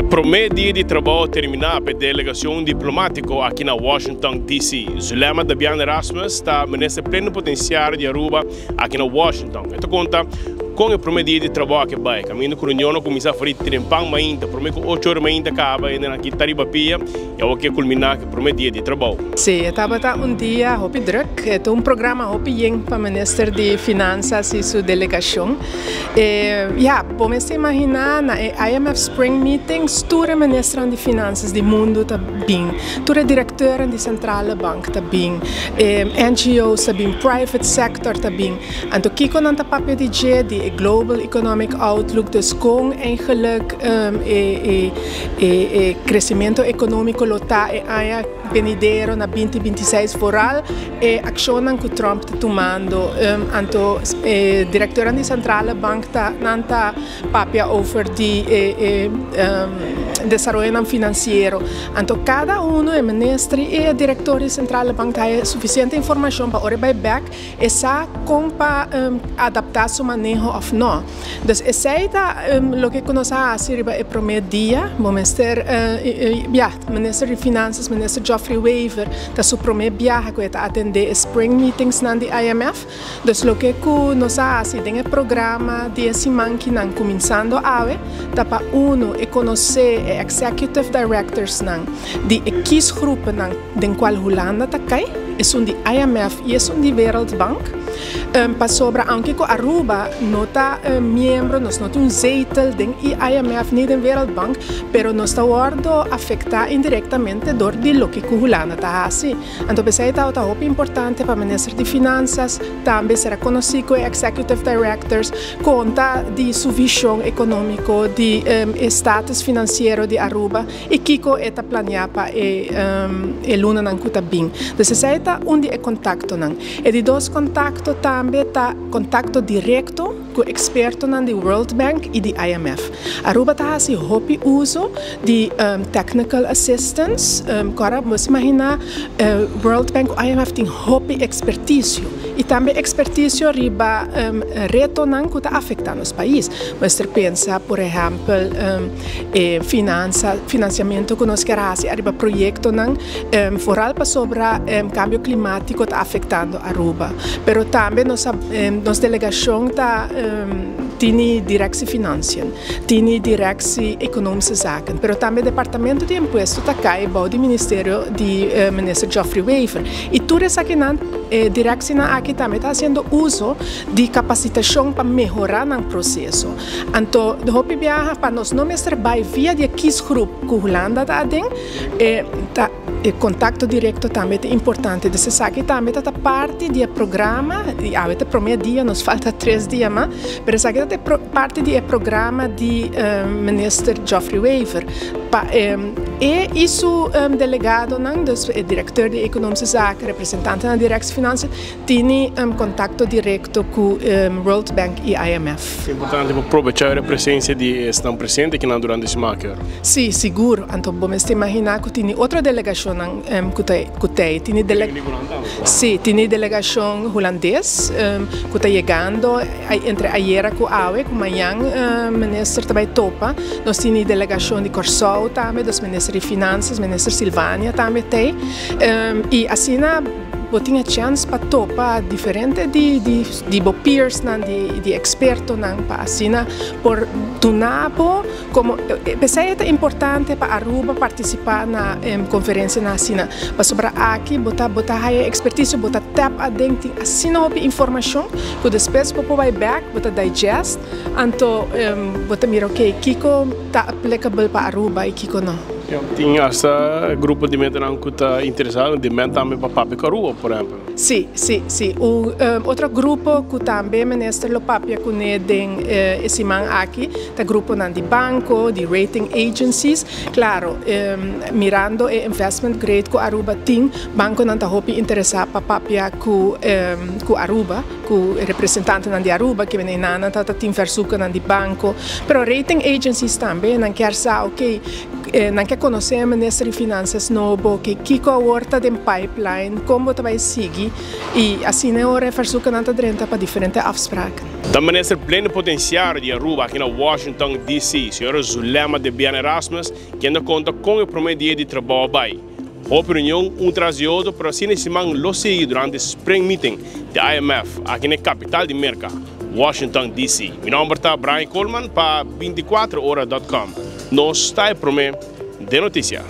Prome dia di trabou termina pa e delegacion diplomatico aki na Washington DC. Zulema Dabian Erasmus ta minister plenipotenciario di Aruba aki na Washington. E ta conta con e prome dia di trabou aki a bay. Caminda cu reunion a cuminsa for di trempan mainta, prome cu ocho ora mainta caba e nan aki ta riba pia y awor ke culmina cu e prome dia di trabou. Si, e tabata un dia hopi druk. E ta un programa hopi yen pa minister di Finanzas y su delegacion. E, ya, bo mester imaginá na e IMF Spring Meetings tur e ministernan di finansas di mundu ta bin, tur e direkteurnan di sentrale bank ta bin, e NGO's ta bin, private sector ta bin. Anto kiko nan ta papia di dje? Di e Global Economic Outlook, dus kon eigenlijk e e e e kresimento ekonómiko lo ta e aña benidero na binti binti seis, vooral e akshonnan ku Trump ta tumando. Anto e direktornan di Sentrale Bank ta nan ta papia over di e e desaroyonan finansiero. Anto kada uno, e minister i e direktor di Sentrale Bank ta haya sufisiente informashon pa ora e bai bèk e sa kon pa adaptá su maneho òf nò. Dus esei ta loke ku nos a hasi riba e promé dia. Bo mester, ya, Minister di Finanzas, Minister Geoffrey Wever, ta su promé biaha ku e ta atendé e Spring Meetingsnan di IMF. Dus loke ku nos a hasi den e programa di e siman kinan kuminsando awe ta pa unu e konosé e Executive Directorsnan di e kiesgroepennan den kual Hulanda ta kai, esun di IMF i esun di Wereldbank. Pasobra aunke ku Aruba no ta miembro, nos no tin un zetel den IMF ni den Wereldbank, pero nos ta wòrdu afektá indirektamente dor di loke ku Hulanda ta hasi. Anto p'esei tabata hopi importante pa Minister di Finansas tambe sera konosí ku e Executive Directors, konta di su vishon ekonómiko di e status finansiero di Aruba i kiko e ta planeá pa e e lunanan ku ta bin. Dus esei ta un di e kontaktonan. E di dos kontakto tambe ta kontakto direkto ku ekspertonan di World Bank i di IMF. Aruba ta hasi hopi uso di technical assistance. Kora bo imaginá World Bank ku IMF tin hopi ekspertisio i tambe ekspertisio riba retonan ku ta afektá nos pais. Mester pensa por ehèmpel e finansa, finansiamentu ku nos kier hasi ariba proyektonan Foral pasobra cambio climatico ta afectando Aruba, pero tambe nos a nos delegacion ta tini Directie Financiën, tini Directie Economische Zaken, pero tambe Departamento di Impuesto ta cay bou di Ministerio di Minister Geoffrey Wever. Y tur esakinan e directienan aki tambe ta haciendo uso di capacitacion pa mehora nan proceso. Anto hopi biaha pa nos no mester bay via di e kiesgroep cu Hulanda ta aden, E ta e contacto directo tambe ta importante. Dus esaki tambe ta ta parti di e programa, y awe ta e prome dia, nos falta tres dia mas, pero esaki ta ta e parti di e programa di Minister Geoffrey Wever pa e y su delegadonan, dus e directeur di Economische Zaken, representantenan di Rijksfinanciën, Tini contacto directo cu World Bank y IMF. Importante pa probecha e presencia di esnan presente kinan durante siman aki ora. Si, sigur. Anto bo mester imagina cu tini otro delegacionnan cu ta cu t'ey. Tini dele Si, tini delegacion Hulandes cu ta yegando entre ayera cu awe, cu mañan minister ta bay topa. Nos tini delegacion di Corsou tambe, dos minister di Finanzas, minister Silvania tambe t'ey. Y asina. Bo tin e chèns pa topa diferente di di bo peersnan, di di ekspertonan pa asina por duna bo komo p'esei e ta importante pa Aruba partisipá na konferensianan asina pasobra aki bo ta bo ta haya ekspertisio bo ta tèp aden tin asina hopi informashon ku despues bo por bai bèk bo ta digest anto bo ta mira oke kiko ta applicable pa Aruba i kiko no. Tin hasta grupo di mentenan ku ta interesá di men tambe pa papia ku Aruba, por ehèmpel. Sí, sí, sí. Un otro grupo ku tambe minister lo papia kuné den e siman aki ta gruponan di banko, di rating agencies. Klaro, mirando e investment grade ku Aruba tin, bankonan ta hopi interesá pa papia ku ku Aruba, ku representantenan di Aruba, ke bini nan ta tin versukennan di banko. Pero rating agencies tambe nan kier sa, oke. Nan ke konosé minister di Finansias nobo, ke kiko awor ta den pipeline, kon bo ta bai sigui i asina ora e verzoeknan ta drenta pa diferente afspraken. Ta minister plenipotensiario di Aruba aki na Washington DC, señora Zulema Debian Erasmus, kende a konta kon e promé dia di trabou a bai. Hopi reunion un tras di otro, pero asina e siman lo sigui durante Spring Meeting di IMF aki na e kapital di Merka, Washington DC. Mi nomber ta Brian Coleman pa 24ora.com. Nos ta e promé den notisia.